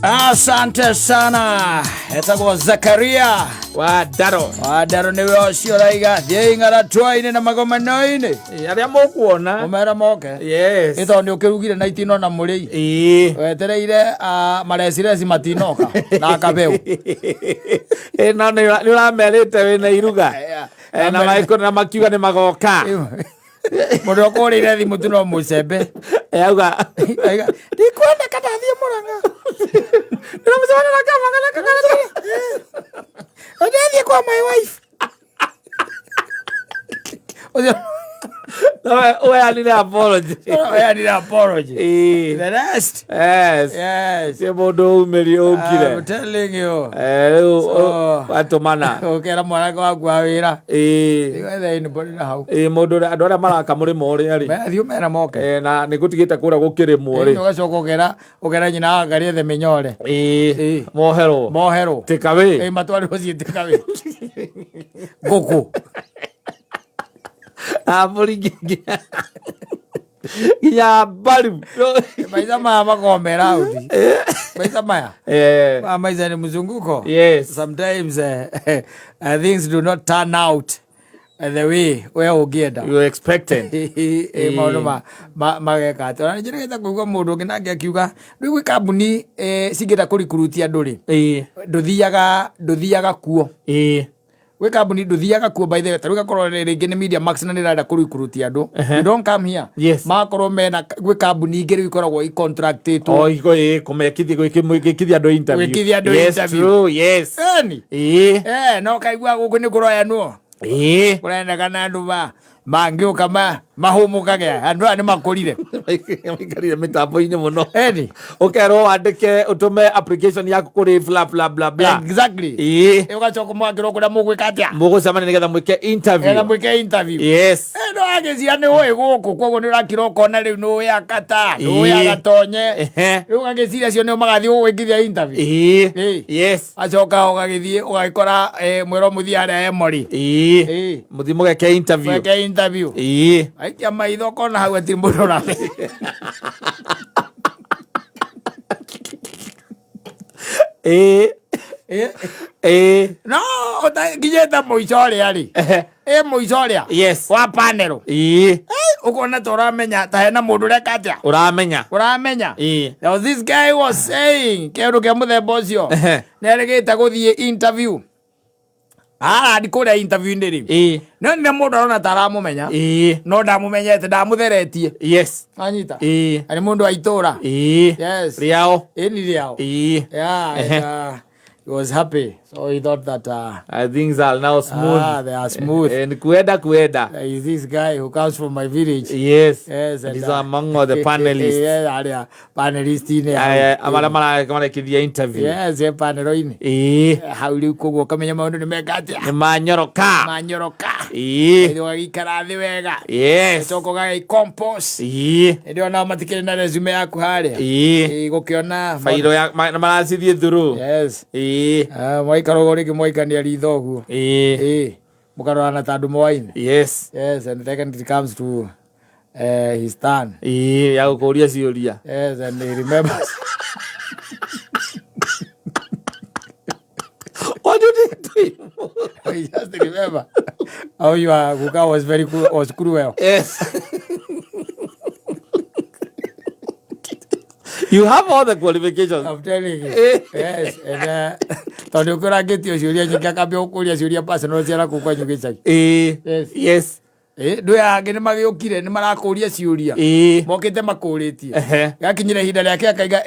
Asante sana. Etagwo Zakaria wa Ndaro. Wa Ndaro nĩwe ũcio ũraiga thiĩi ng'aratwa-inĩ na magomano-inĩ. Arĩa mũkuona. Ũmera moke. Yes. Ĩ tondũ nĩ ũkĩrugire na itinona mũrĩi. Wetereire marecireci matinoka na kabeu. Ĩ no nĩ ũramerĩte wĩna iruga. Na na makiuga nĩ magoka. Mũndũ ũkũrĩire thimũ tu no mũcembe. Auga. Aiga, ndikwenda kana thiĩ Mũrang'a. Ndĩramũcemania na kama kana kana. Ndathiĩ kwa my wife. Ũcio Ũheanire apology. Ũheanire apology. Ĩĩ. The rest. Yes. Yes. Ti mũndũ umĩri ũkire. I'm telling you. Rĩu So- watũmana. Ũkera mwanake waku wa wĩra. Ĩĩ. Ndigwetha anybody na hau. Ĩĩ mũndũ ũrĩa andũ arĩa maraka mũrĩmo ũrĩa rĩ. Thiĩ ũmere moke. Na nĩ gũtigĩte kũrĩa gũkĩrĩmwo rĩ. Ũgacoka ũkera ũkera nyina wa Ngarĩ ethe mĩnyore. Ĩĩ. Moherwo. Moherwo. Take away. Ĩĩ matwarĩrwo ciĩ take away. Ngũkũ. Mbũri nginya mbaru. Maica maya makoragwo me round. Maica maya. Maya maica ni mzunguko. Yes. Sometimes things do not turn out the way we ũngĩenda. You expected. Ĩ maũndũ mageka atĩa. Ona nĩ kũigua mũndũ ũngĩ nake akiuga rĩu gwĩ kambuni cingĩenda kũrikuruti andũ rĩ, ndũthiaga kuo. Gwĩ kambuni ndũthiaga kuo, by the way. Ta rĩu gakorwo rĩngĩ nĩ Media Max na nĩ ĩrenda kũrikuruti andũ. You don't come here. Yes. Magakorwo mena gwĩ kambuni ingĩ rĩu ikoragwo icontractĩtwo. O iko ĩ kũmekithia gwĩkithia andũ interview. Gwĩkithia andũ Yes, interview. true, yes. Eni. No kaigua gũkũ nĩ kũroyanwo. Kũrendekana andũ mangĩũka mahũmũkage, andũ aya nĩ makũrire. Maikarire mĩtambo-inĩ mũno. Eni. Ũkerwo wandĩke ũtũme application yaku kũrĩ bla bla bla bla. Exactly. Ũgacoka mwakĩrwo kũrĩa mũgwĩka atĩa. Mũgũcemania nĩgetha mwĩke interview. Nĩgetha mwĩke interview. Yes. No agĩciria nĩ ũĩ gũkũ, koguo nĩ ũrakira ũkona rĩu nĩ ũĩ akata, nĩ ũĩ agatonye. Rĩu ũgagĩciria acio nĩo magathiĩ gũgwĩkithia interview. Yes. Acoka ũgagĩthiĩ ũgagĩkora mwĩrwo mũthiĩ harĩa Emory. Mũthiĩ mũgeke interview. Mweke interview. Aikia maitho ũkona hau hatirĩ mũndũ ũramenya. No ũtakinyĩte mũico ũrĩa rĩ. Ĩ mũico ũrĩa. Yes. Wa panel. Ũkona ta ũramenya ta hena mũndũ ũreka atĩa. Ũramenya. Ũramenya. There was this guy was saying kĩndũ kĩa mũthemba ũcio. Nĩ arĩgĩte gũthiĩ interview. Arathiĩ kũrĩa interview-inĩ rĩ. No nĩ mũndũ arona ta aramũmenya. No ndamũmenyete, ndamũtheretie. Yes. Anyita. Na nĩ mũndũ wa itũra. Yes. Rĩao. Ĩ nĩ rĩao. Yeah, and he was happy. So he thought that Things are now smooth. Ah, they are smooth. And kuenda kuenda. There is this guy who comes from my village. Yes. Yes, and He's among all the panelists. Yeah, arĩa panelist-inĩ hau. Arĩa marekithia interview. Yes, panel-inĩ. Hau rĩu koguo ũkamenya maũndũ nĩ meka atĩa. Nĩ manyoroka. Manyoroka. Ũgagĩikara thĩ wega. Yes. Ũgacoka ũgagĩcompose. Hĩndĩ ĩyo nao matikĩrĩ na resume yaku harĩa. Gũkĩona Fairo ya maracithiĩ through. Yes. Mwaikara ũguo rĩngĩ mwaikania ritho ũguo. Mũkarorana ta andũ moaine. Yes. Yes, and then it comes to his turn. Ya gũkũria ciũria. Yes, and he remembers. What do you do? He just remember how your guka was very cruel, was cruel. Yes. You have all the qualifications. I'm telling you. Yes, and tondũ ũkĩrangĩtio ciũria nyingĩ akambia gũkũria ciũria personal cia nakũu kwanyu gĩcagi. Yes. Yes. Ndũ ya angĩ nĩ magĩũkire nĩ marakũria ciũria. Mokĩte makũrĩtie. Gakinyĩra ihinda rĩake akaiga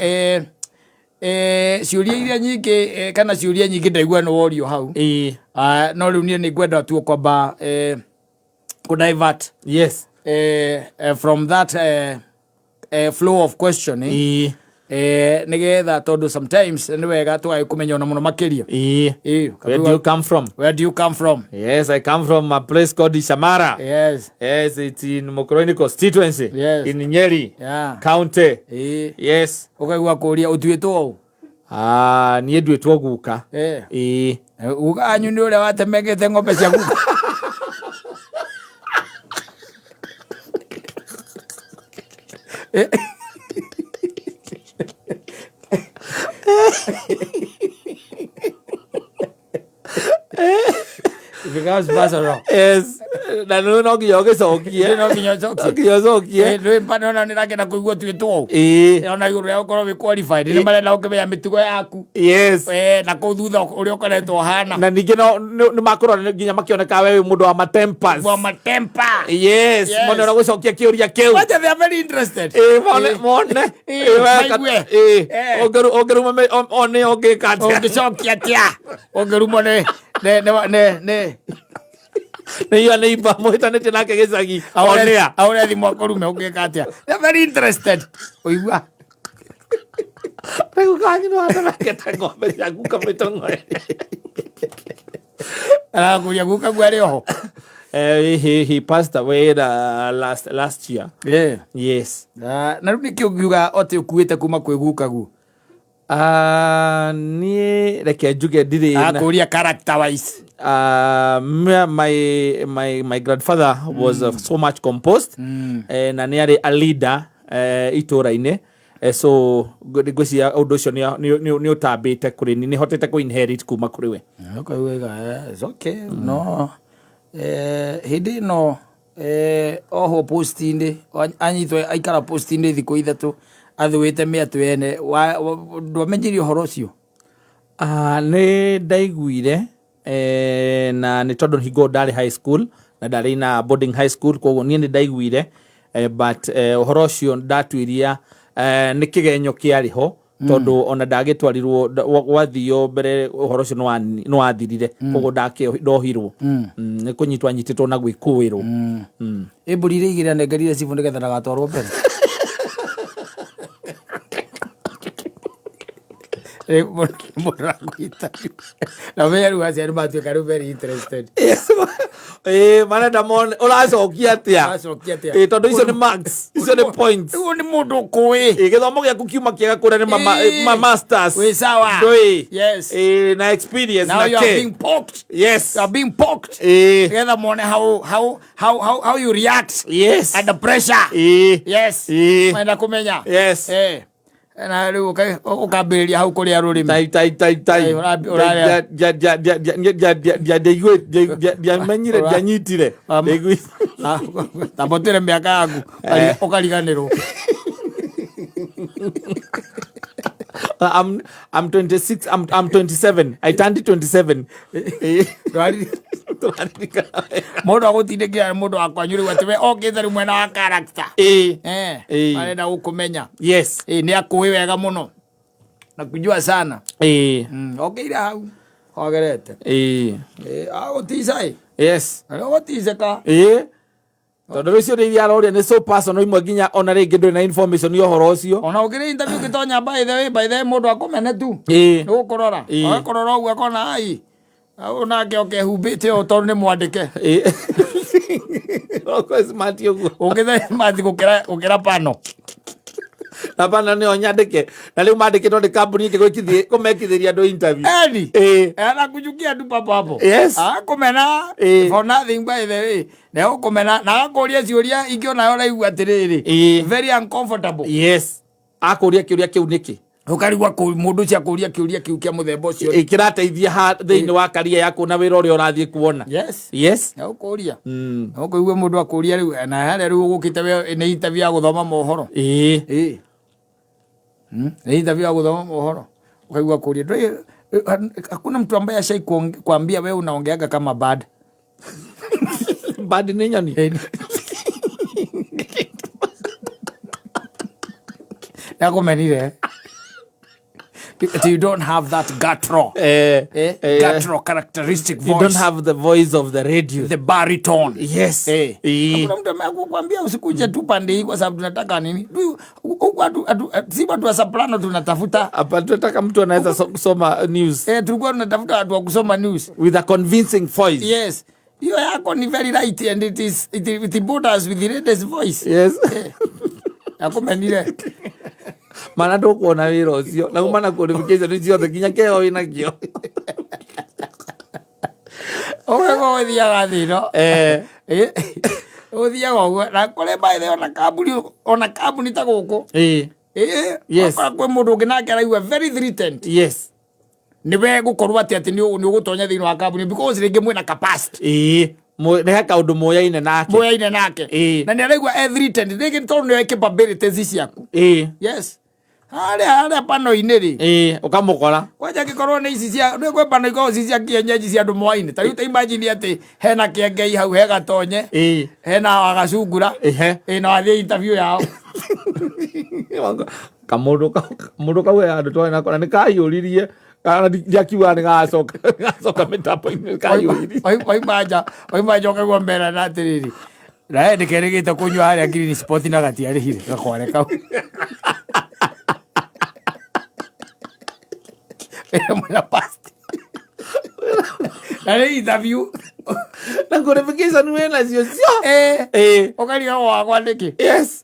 ciũria iria nyingĩ kana ciũria nyingĩ ndaigua nĩ worio hau. No rĩu niĩ nĩ ngwenda tu kwamba kũ divert. Yes. From that flow of questioning. Nĩgetha tondũ sometimes nĩ wega tũgagĩkũmenya ona mũno makĩria. Where do you come from? Where do you come from? Yes, I come from a place called Ishamara. Yes. Yes, it's in Mukurweini constituency. Yes. In Nyeri County. Yes. Ũkaigua kũria ũtuĩtwo ũũ? Niĩ nduĩtwo guka. Guka anyu nĩ ũrĩa watemengete ng'ombe cia guka. It becomes personal. Yes, na nä no nginya å gä cokie. No nginya ũcokie. No nginya å cokie. Nona nä rakenda kå igua tuä two Ĩĩ. ona igå rå rä a gå korwo wä qualified nä marenda gå kä menya mä tugo yaku. Yes. Na kå thutha å rä a å koretwo hana. Na ningä no nä makårora nginya makĩoneka we wĩ mũndũ wa matempers. Wa matempa. Yes. Yes. Mone å gå cokia kä å ria kä u. Wacha, they are very interested. Ĩĩ, mone mone. Ĩĩ, Ĩĩ, we ka- maigue. ĩĩ. Eh. Ũngĩruma one ũngĩka atĩa? Å ngä cokia atä a å ngä rumwo nä nä nä nä Nĩ iyo nĩ imba mũhĩtanĩtie nake gĩcagi onea. Ahå thimå akå rume å ngä ka atä a. They are very interested å igua. Rĩu kanyu nĩ wathondekete ng'ombe ciaku kamĩtong'oe. Arakå ria guka guo arä oho. He passed away last year. Yes. Na rä u nä kä å ngiuga atä å kuä te kuma kwä gukagu? Niĩ reke njuge ndirĩ na- Akå ria character wise. My grandfather was so much composed na nĩ arĩ a leader itũra-inĩ, so ngwĩciria ũndũ ũcio nĩ ũtambĩte kũrĩ niĩ, nĩ hotete kũ inherit kuma kũrĩ we. Ũkauga it's okay. No hĩndĩ ĩno ohwo post-inĩ, anyitwo aikara post-inĩ thikũ 3 athũĩte mĩatũ ene, ndwamenyire ũhoro ũcio? Nĩ ndaiguire, na nĩ tondũ hingo ndarĩ high school na ndarĩ na boarding high school, koguo niĩ nĩ ndaiguire, but ũhoro ũcio ndatuiria nĩ kĩgenyo kĩarĩ ho, tondũ ona ndagĩtwarirwo gwathio mbere ũhoro ũcio nĩ wathirire, koguo ndohirwo. Nĩ kũnyitwo anyitĩtwo na gwĩkũĩrwo. Ĩ mbũri iria igĩrĩ anengerire cibũ nĩgetha ndagatwarwo mbere. Rĩu mũndũ akwĩta na ũmenye rĩu aciari matuĩka rĩu very interested. Yes, ĩĩ, marenda mone ũracokia atĩa. Ũracokia atĩa? Ĩĩ, tondũ icio nĩ marks, icio nĩ points. Rĩu nĩ mũndũ ũkũĩ. Ĩĩ, gĩthomo gĩaku kiuma kĩega kũrĩa nĩ ma masters. Wĩ sawa. Ndũĩ. Yes. Ĩĩ, na experience Now na you are kĩ. being poked. Yes. You are being poked. Ĩĩ. Nĩgetha mone how you react Yes. under pressure. Ĩĩ. Yes. Ĩĩ. Marenda kũmenya. Yes. Na rĩu ũkambĩrĩria hau kũrĩa rũrĩmĩ. Tai tai tai tai. Tai, ũrarĩa. Ndiamenyire, ndianyitire. Tambotire mĩaka yaku ũkariganĩrwo. I'm 26, I'm 27. I turned 27. Tũraririkana wega. Mũndũ agũtindĩkĩra nĩ mũndũ wa kwanyu rĩu atĩ we okĩte rĩu mwena wa character. Ĩĩ. Ĩĩ. Marenda gũkũmenya. Yes. Ĩĩ, nĩ akũĩ wega mũno na kujua sana. Ĩĩ. Okĩire hau hogerete. Ĩĩ. Agũtica ĩ. Yes. Agũticĩka. Ĩĩ. Tondũ rĩu ciũria iria aroria nĩ so personal imwe nginya ona rĩngĩ ndũrĩ na information ya ũhoro ũcio. Ona ũkĩrĩ interview ũgĩtonya by the way, by the way, mũndũ akũmene tu. Ĩĩ. Nĩ gũkũrora. Ĩĩ. Agakũrora ũguo akona ai. Au nake oke humbĩte ũũ tondũ nĩ mwandĩke. Ĩĩ. Okorwo smart ũguo. Ũngĩthe mathi gũkĩra pano. Na bana nĩo nyandĩke. Na rĩu mandĩkĩtwo nĩ kambuni ĩngĩ gwĩkithie kũmekithĩria andũ interview. Eni. Ĩĩ. Anakuchukia tu papo hapo. Yes. Akumena Ĩĩ. for nothing, by the way. Na ũkũmena na agakũria ciũria ingĩ onayo ũraigua atĩrĩrĩ. Ĩĩ. Very uncomfortable. Yes. Akũria kĩũria kĩu nĩkĩ? Ũkarigwo mũndũ ũcio akũria kĩũria kĩu kĩa mũthemba ũcio. Ĩ, kĩrateithia ha thĩinĩ wa karia yaku na wĩra ũrĩa ũrathiĩ kuona. Yes. Yes. Na ũkũria. Na ũkũigua mũndũ akũria rĩu na harĩa rĩu ũgũkĩte we nĩ interview ya gũthoma mohoro. Ĩĩ. Ĩĩ. Nĩ interview ya gũthoma mohoro. Ũkaigua kũria. Ndũĩ hakuna mtu ambaye ashai kuambia wewe unaongeaga kama bad. Bad nĩ nyoni. Nakumenire. You don't have that guttural. Guttural characteristic voice. You don't have the voice of the radio. The baritone. Yes. Hakuna mtu amekuambia usikuje tu pande hii kwa sababu tunataka nini? Huku si watu wa soprano tunatafuta. Hapa tunataka mtu anaweza kusoma news. Tulikuwa tunatafuta watu wa kusoma news. With a convincing voice. Yes. Hiyo yako ni very right and it borders with the latest voice. Yes. Nakumenire. Mana ndũkuona wĩra ũcio na uma na qualification ciothe nginya kĩheo wĩnakĩo. Ũguo ũthiaga thĩ ĩno. Ũthiaga ũguo na kũrĩ by the way, ona kambuni ta gũkũ. Ĩĩ, Yes. wakora kwĩ mũndũ ũngĩ nake araigua very threatened. Yes. Nĩwe gũkorwo atĩ atĩ nĩ ũgũtonya thĩinĩ wa kambuni because rĩngĩ mwĩna capacity. Ĩĩ, nĩ he kaũndũ moyaine nake. Moyaine nake. Ĩĩ. Na nĩ araigua e threatened rĩngĩ tondũ nĩoĩ capabilities ciaku. Ĩĩ. Yes. Harĩa pano-inĩ rĩ. Ĩĩ, ũkamũkora. Kwanja angĩkorwo nĩ ici cia nĩ kwĩ pano ikoragwo ci cia kienyeji cia andũ moaine. Ta rĩu ta imagine atĩ hena kĩengei hau he gatonye. Ĩĩ. Hena wagacungura. Ehe. Ĩĩ, na wathiĩ interview yao. Kamũndũ kau he handũ twarĩ nako na nĩ kaiyũririe kana ndiakiuga nĩ gagacoka mĩtambo-inĩ kaiyũririe. Waima nja ũkaigua merana atĩrĩrĩ, nawe ndĩkerĩgĩte kũnyua harĩa green spot na gatiarĩhire gakware kau. Mwena past. Na nĩ interview. Na qualification wĩ nacio cio. Eh. Ĩĩ. Ũkarigagwo wakwa nĩkĩ? Yes.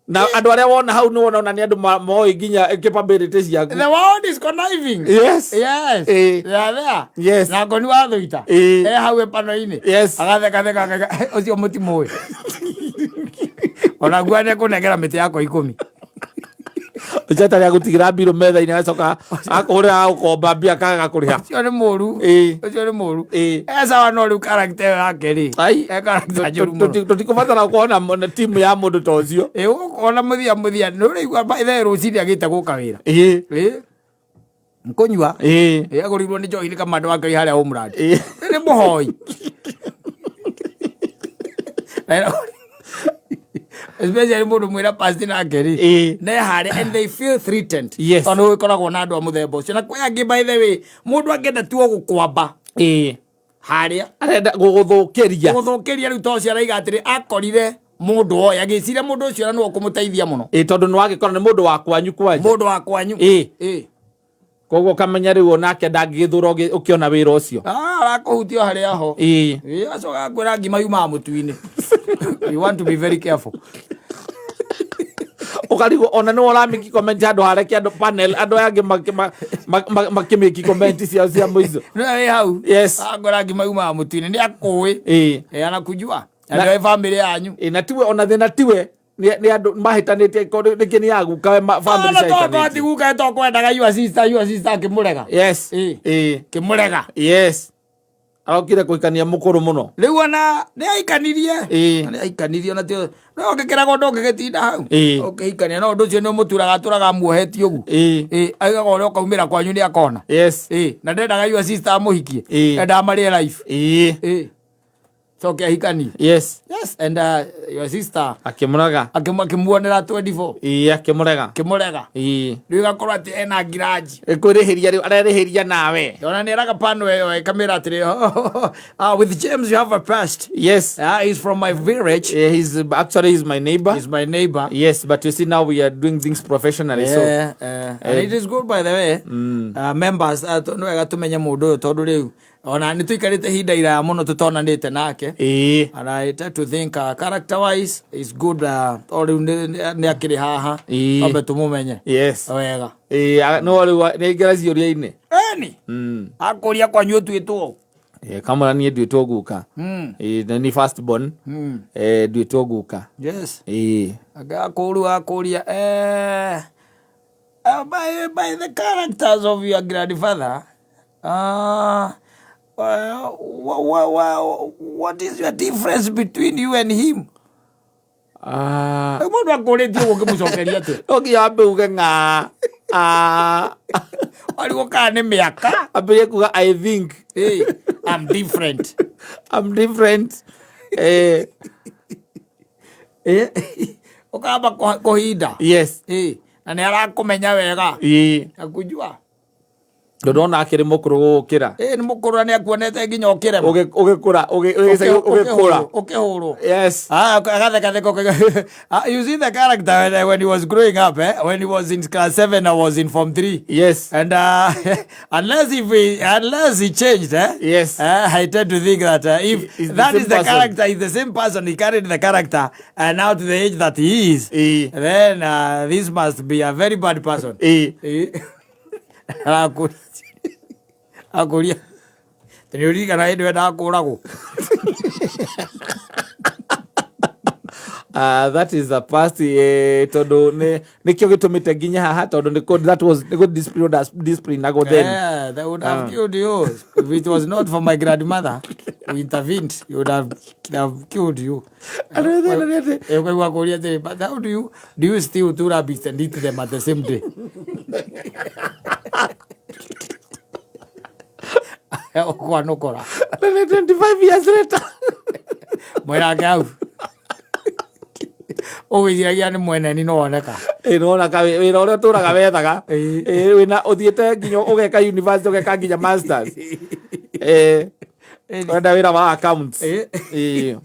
Na andũ arĩa wona hau nĩ wona ona nĩ andũ moĩ nginya capability ciaku. The world is conniving. Yes. Yes. Ĩĩ. They are there. Yes. Na ngoni wa thũita. Ĩĩ. E hau ĩpano-inĩ. Yes. Agathekatheka akauga, ũcio mũtimũĩ. Ona guo nĩekũnengera mĩtĩ yakwa 10. Ũcio atarĩ agũtigĩra mbirũ metha-inĩ agacoka akũhũrĩra agũkomba mbia akaga kũrĩha. Ũcio nĩ mũru. Ĩĩ. Ũcio nĩ mũru. Ĩĩ. E sawa no rĩu character ĩyo yake rĩ. Ai. E character njũru mũno. Tũtikũbatara kuona timu ya mũndũ ta ũcio. Ĩĩ, ũgũkona mũthia mũthia nĩ ũraigua by the way rũcinĩ agĩte gũka wĩra. Ĩĩ. Ĩĩ. Nkũnyua. Ĩĩ. Ĩĩ, agũrirwo nĩ njohi nĩ kamanda wake harĩa Homeland. Ĩĩ. Nĩ mũhoi. Especially mũndũ mwĩra past nake rĩ. Ĩĩ. Ne harĩa and they feel threatened. Yes. Tondũ gũkoragwo na andũ a mũthemba ũcio. Na kwĩ angĩ by the way, mũndũ angĩenda tu o gũkwamba. Ĩĩ. Harĩa. Arenda gũgũthũkĩria. Gũgũthũkĩria rĩu to ũcio araiga atĩrĩ, akorire mũndũ oĩ, agĩciria mũndũ ũcio na nĩwe ũkũmũteithia mũno. Ĩĩ, tondũ nĩ wagĩkora nĩ mũndũ wa kwanyu kwanja. Mũndũ wa kwanyu. Ĩĩ. Ĩĩ. Koguo ũkamenya rĩu onake ndangĩgĩthũra ũkĩona wĩra ũcio. Arakũhutia harĩa ho. Ĩĩ. Ĩĩ, acoka akwĩra ngima yumaga mũtu-inĩ. You want to be very careful. Ũkarigwo ona nĩwe ũramĩki comment handũ hareke andũ panel andũ aya angĩ makĩmĩki comment ciao cia mũico. Nĩwe wĩ hau. Yes. Akwĩra ngima yumaga mũtu-inĩ, nĩ akũĩ. Ĩĩ. Ĩĩ, anakujua. Na nĩoĩ family yanyu. Ĩĩ, na tiwe ona thĩna tiwe. Nĩ andũ mahĩtanĩtie, korwo rĩngĩ nĩ ya guka we family Ona to ciahĩtanĩtie. ti guka to kwendaga your sister, your sister akĩmũrega. Yes. Ĩĩ. Ĩĩ. Kĩmũrega. Yes. Arokire kũhikania mũkũrũ mũno. Rĩu ona nĩ aikanirie. Ĩĩ. Nĩ aikanirie ona tio. No ũngĩkĩragwo ndũngĩgĩtinda hau. Ĩĩ. Ũkĩhikania no ũndũ ũcio nĩ ũmũturaga atũraga amuohetie ũguo. Ĩĩ. Ĩĩ, aigaga ũrĩa ũkaumĩra kwanyu nĩ akona. Yes. Ĩĩ, na ndendaga your sister amũhikie. Ĩĩ. Endaga marĩe life. Ĩĩ. Ĩĩ. Coke ahikanie. Yes. Yes, and your sister akĩmũrega. Akĩmuonera 24. Ĩĩ, akĩmũrega. Akĩmũrega. Ĩĩ. Rĩu ĩgakorwo atĩ ena ngiraji. Ĩkwĩrĩhĩria rĩu, arerĩhĩria nawe. Ona nĩ eraga pano ĩyo ĩkamĩra atĩrĩ, with James you have a past. Yes. He's from my village. Yeah, he's actually he's my neighbor. He's my neighbor. Yes, but you see now we are doing things professionally. So Yeah, and it is good by the way. Members, nĩ wega tũmenye mũndũ ũyũ tondũ rĩu ona nĩ tũikarĩte ihinda iraya mũno tũtonanĩte nake. Ĩĩ. And I tend to think character wise is good. O rĩu nĩ akĩrĩ haha. Ĩĩ. Ambe tũmũmenye. Yes. Wega. Ĩĩ, no rĩu nĩ aingĩra ciũria-inĩ. Ĩni. Akũria kwanyu ũtuĩtwo. Ĩĩ, kamũra niĩ nduĩtwo guka. Ĩĩ, na ni first born. Nduĩtwo guka. Yes. Ĩĩ. Akũru akũria, by the characters of your grandfather, what is your difference between you and him? Rĩu mũndũ akũrĩtie ũguo ũkĩmũcokeria atĩa? No nginya wambe uge ng'a. Warigwo kana nĩ mĩaka? Ambĩrĩrie kuga I think. Hey, I'm different. I'm different. Ũkamba kũhinda. Yes. Na nĩ arakũmenya wega. Akujua. Tondũ ona akĩrĩ mũkũrũ gũgũkĩra. Nĩ mũkũrũ na nĩ akuonete nginya ũkĩrema. Ũgĩkũra, ũgĩkũra. Ũkĩhũrwo. Yes. Agathekatheka, ũkĩga, you see the character when he was growing up, When he was in class 7, I was in form 3. Yes. And unless he changed, Yes. I tend to think that if He's the that same is the person. character, he's the same person. He carried the character, and now to the age that he is, then this must be a very bad person. Akũria. Nĩ ũririkana hĩndĩ ĩyo ndakũragwo? That is the past, tondu nikio gitumite nginya haha, tondu niko that was niko discipline discipline nago then. Yeah, they would have killed you if it was not for my grandmother who intervened. You would have killed you. Andũ othe nĩ atĩ- Ũkaigua kũria atĩrĩ, but how do you steal two rabbits and eat them at the same day? Ũkwanũkora. Nĩ 25 years later. Mwĩrake hau ũgwĩciragia nĩ mweneni no woneka. Ĩ, nĩwona ka wĩra ũrĩa ũtũraga wethaga. Ĩĩ. Ĩ, wĩna ũthiĩte nginya ũgeka university, ũgeka nginya masters. Ĩ, ũrenda wĩra wa accounts. Ĩĩ.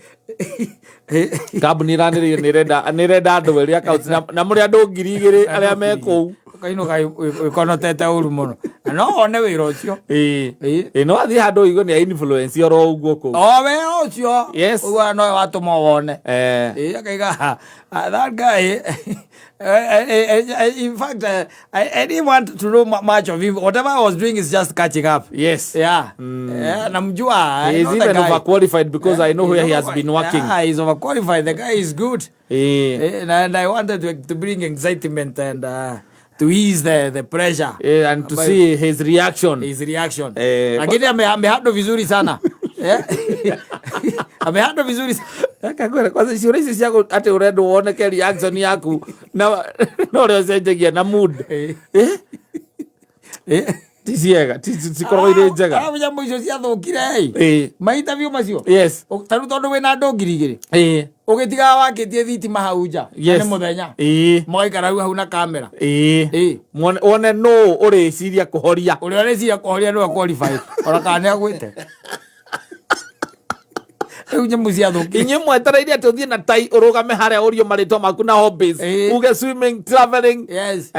Ĩ, kambuni ĩranĩrĩire nĩ ĩrenda andũ erĩ accounts na mũrĩ andũ 2000 arĩa me kũu. Ũkainũka wĩkonotete ũru mũno na no wone wĩra ũcio. Ĩ. Ĩĩ. Ĩ, no athiĩ handũ ũigue nĩ a influence oro ũguo kũu. O we ũcio. Yes. Ũguo nowe watũma wone. Eh. Ĩĩ, akaiga, "Ah, that guy, in fact, I didn't want to know much of him. Whatever I was doing is just catching up." Yeah, namjua. I He is know the even guy. overqualified because I know He's where he has been working. Yeah, he's overqualified. The guy is good. And I wanted to bring excitement and to ease the pressure. And to But see his reaction. His reaction. Eh. Lakini amehandle vizuri sana. Yeah. Amehandle vizuri sana. Akakwĩra kwanza ciũria icio cia atĩ ũrenda woneke reaction yaku na ũrĩa ũcenjagia na mood. Eh? Ti ciega, cikoragwo irĩ njega. Ah, nyamũ icio ciathũkire ĩ. Ma interview macio. Ta rĩu tondũ wĩna andũ 2000. Ũgĩtigaga wakĩtie thitima hau nja. Na nĩ mũthenya. Mũgaikara hau hau na kamera. Wone nũ ũrĩciria kũhoria. Ũrĩa ũreciria kũhoria nĩwe qualified. Ona kana nĩ agwĩte. Rĩu nyamũ ciathũkire. Inyuĩ mwetereire atĩ ũthiĩ na tai ũrũgame harĩa ũrio marĩtwa maku na hobbies. Uge swimming, traveling. Yes.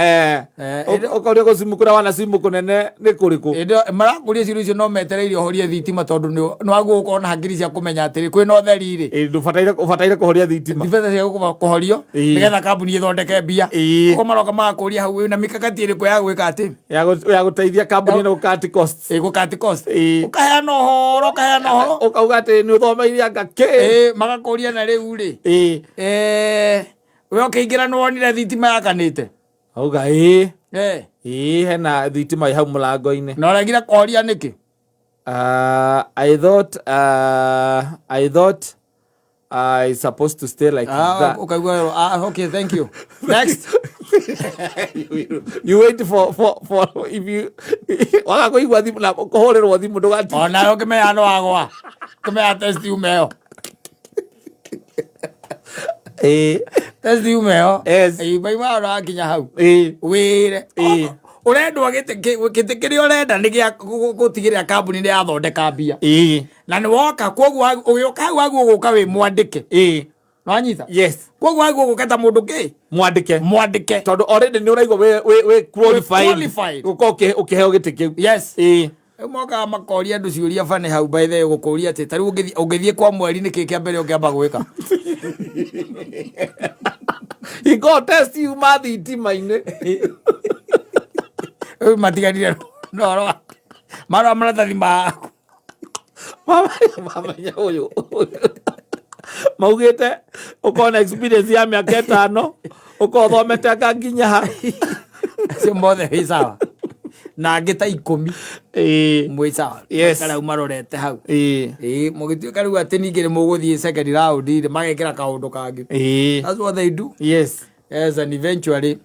Ũkorio gũcimu kũrĩa wana swimu kũnene nĩ kũrĩkũ? Hĩndĩ ĩyo marakũria ciũria icio no metereire ũhorie thitima tondũ nĩ waguo gũkorwo na hakiri cia kũmenya atĩrĩ kwĩna ũtheri rĩ. Ĩ, ũbataire kũhoria thitima. Ndibeta cia kũhorio nĩgetha kambuni ĩthondeke mbia. Ũguo maroka magakũria hau wĩna mikakati ĩrĩkũ ya gwĩka atĩ Ya gũteithia kambuni ĩno gũcut costs. Ĩ, gũcut cost. Ũkaheana ũhoro, ũkaheana ũhoro. Ũkauga atĩ nĩ ũthomeire anga kĩ. Ĩ, magakũria na rĩu rĩ, we ũkĩingĩra nĩ wonire thitima yakanĩte? Auga ĩ. Ĩ, hena thitima ĩ hau mũrango-inĩ. Na ũregire kũhoria nĩkĩ? I thought it's supposed to stay like that. Ũkaigua, "Ah, okay, thank you, next." You wait for if you waga kũigua thimũ na kũhũrĩrwo thimũ ndũgati. Onawe ũkĩmenya no wagwa, ũkĩmenya test yume ĩyo. Test yume ĩyo. Ĩ, maima ũrakinya hau wĩre ũrendwo gĩtĩ kĩrĩa ũrenda nĩ gĩa gũtigĩrĩra kambuni nĩ yathondeka mbia. Na nĩ woka, koguo ũgĩũka hau waguo gũka wĩ mwandĩke. Nĩwanyita? Yes. Koguo waguo gũka ta mũndũ kĩ? Mwandĩke. Mwandĩke. Tondũ already nĩ ũraigua wĩ qualified. Qualified. Gũkorwo ũkĩheo gĩtĩ kĩu. Yes. Rĩu mokaga makoria andũ ciũria bani hau, by the way, gũkũria atĩ ta rĩu ũngĩthiĩ kwa mweri nĩ kĩ kĩa mbere ũngĩamba gwĩka? Hingo test yuma thitima-inĩ. Rĩu matiganire na ũhoro wa marũa maratathi maku. Mamenya ũyũ maugĩte ũkorwo na experience ya mĩaka 5, ũkorwo ũthomete anga nginya ha. Acio mothe wĩ sawa na angĩ ta 10. Mwĩ sawa. Maikara hau marorete hau. Ĩĩ, mũgĩtuĩka rĩu atĩ ningĩ nĩ mũgũthiĩ second round rĩ, magekĩra kaũndũ kangĩ. That's what they do. Yes, and eventually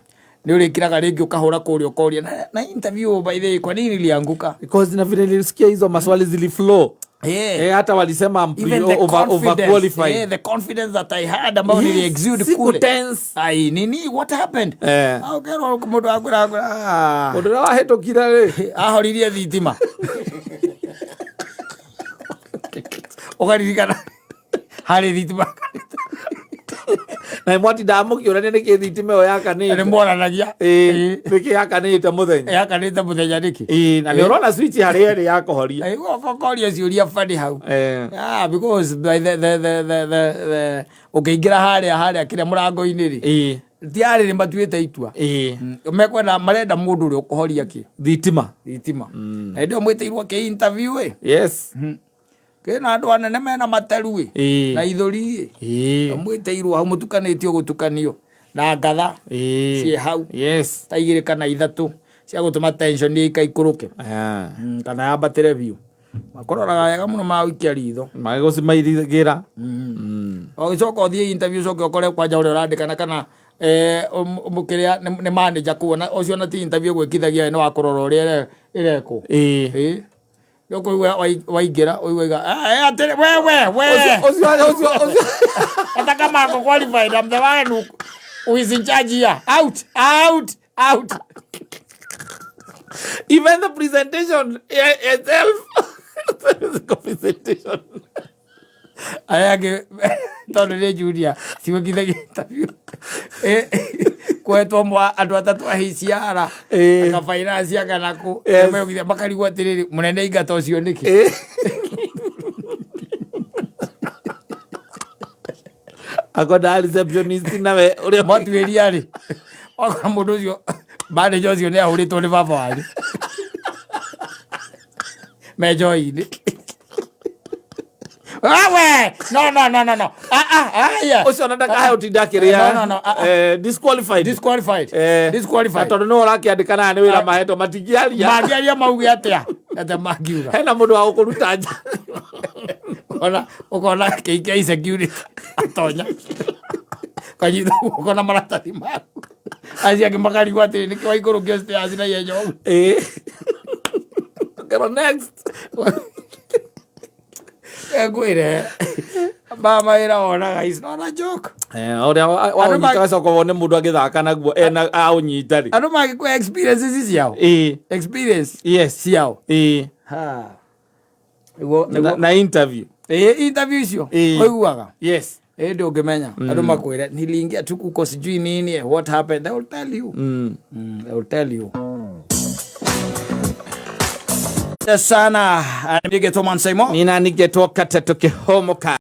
nĩ ũrĩkiraga rĩngĩ ũkahũra kũrĩa ũkoria na interview, by the way, kwa nini nilianguka? Because na vile nilisikia hizo maswali ziliflow. Eh, hata walisema I'm Even the confidence, overqualified. yeah, the confidence that I had ambao nili exude Siku kule. tense. Ai, nini, what happened? Ah, ũkerwo mũndũ akwĩra ah, Ũndũ ũrĩa wahĩtũkire rĩ. Ahoririe thitima, ũkaririkana harĩ thitima. Na mwatindaga mũkĩũrania nĩkĩ thitima ĩyo yakanĩte. Nĩ mworanagia. Ĩĩ, nĩkĩ yakanĩte mũthenya. Yakanĩte mũthenya nĩkĩ? Ĩĩ, na nĩ ũrona switch harĩa ĩrĩ ya kũhoria. Ũkoria ciũria bani hau. Ah, because by the ũkĩingĩra harĩa kĩrĩa mũrango-inĩ rĩ, tiarĩ nĩ matuĩte itua. Mekwenda, marenda mũndũ ũrĩa ũkũhoria kĩ? Thitima. Thitima. Na hĩndĩ ĩyo mwĩtĩirwo kĩ interview ĩ. Kĩna andũ anene mena materu ĩ na ithũri ĩ mwĩtĩirwo hau mũtukanĩtio gũtukanio na ngatha ciĩ hau ta igĩrĩ kana ithatũ cia gũtũma tension ĩikaikũrũke kana yambatĩre biũ. Makũroraga wega mũno magũikia ritho. Magĩgũcimairigĩra. Ũgĩcoka ũthiĩ interview ũcoke ũkore kwanja ũrĩa ũrandĩkana kana kĩrĩa nĩ manager kũu ona ũcio ona ti interview gwĩkithagia nĩ wa kũrora ũrĩa ĩrekwo. Ĩĩ. Ũkũigua waingĩra ũigua atĩrĩ we we we. Ũcio ũcio ũcio. Hata kama ako qualified, I'm the one who is in charge here. Out, out, out. Even the presentation itself. The presentation. Aya angĩ tondũ nĩ junior cigũkithagia interview. Kwetwo andũ atatũ a HR anga finance anga nakũ makarigwo atĩrĩrĩ mũnene ingata ũcio nĩkĩ. Akonda receptionist nawe ũrĩa matuĩria rĩ wakora mũndũ ũcio manager ũcio nĩ ahũrĩtwo nĩ baba wanyu me njohi-inĩ. Wewe! No, no, no, no, no. Ah, ah, ah, yeah. Ũcio ona ndakahe ũtinda akĩrĩa. No, no, no. Ah, ah. Disqualified. Disqualified. Disqualified. Tondũ nĩwe ũrakĩandĩkana nĩ wĩra mahetwo matingĩaria. Mangĩaria mauge atĩa? Atĩa mangiuga? Hena mũndũ wa gũkũruta nja. Ũkona ũkona kĩikia insecurity atonya. Kanyita guoko na maratathi maku. Acio angĩ makarigwo atĩrĩ nĩkĩ waikũrũkio stairs na ihenya ũguo. Ngero next. Ngwĩre ma mawĩra wonaga is not a joke. Ũrĩa waũnyita gacoka wone mũndũ agĩthaka naguo ena aũnyita rĩ. Andũ mangĩkũhe experiences ici ciao. Experience ciao. Ha. Nĩguo Na interview. Interview icio ũiguaga. Yes. Ĩndĩ ũngĩmenya andũ makwĩre niliingia tu kuko sijui nini what happened, they will tell you. They will tell you. Sana. Nigetwo Mansaimo. Nina nigetwo Kateto Kihomoka.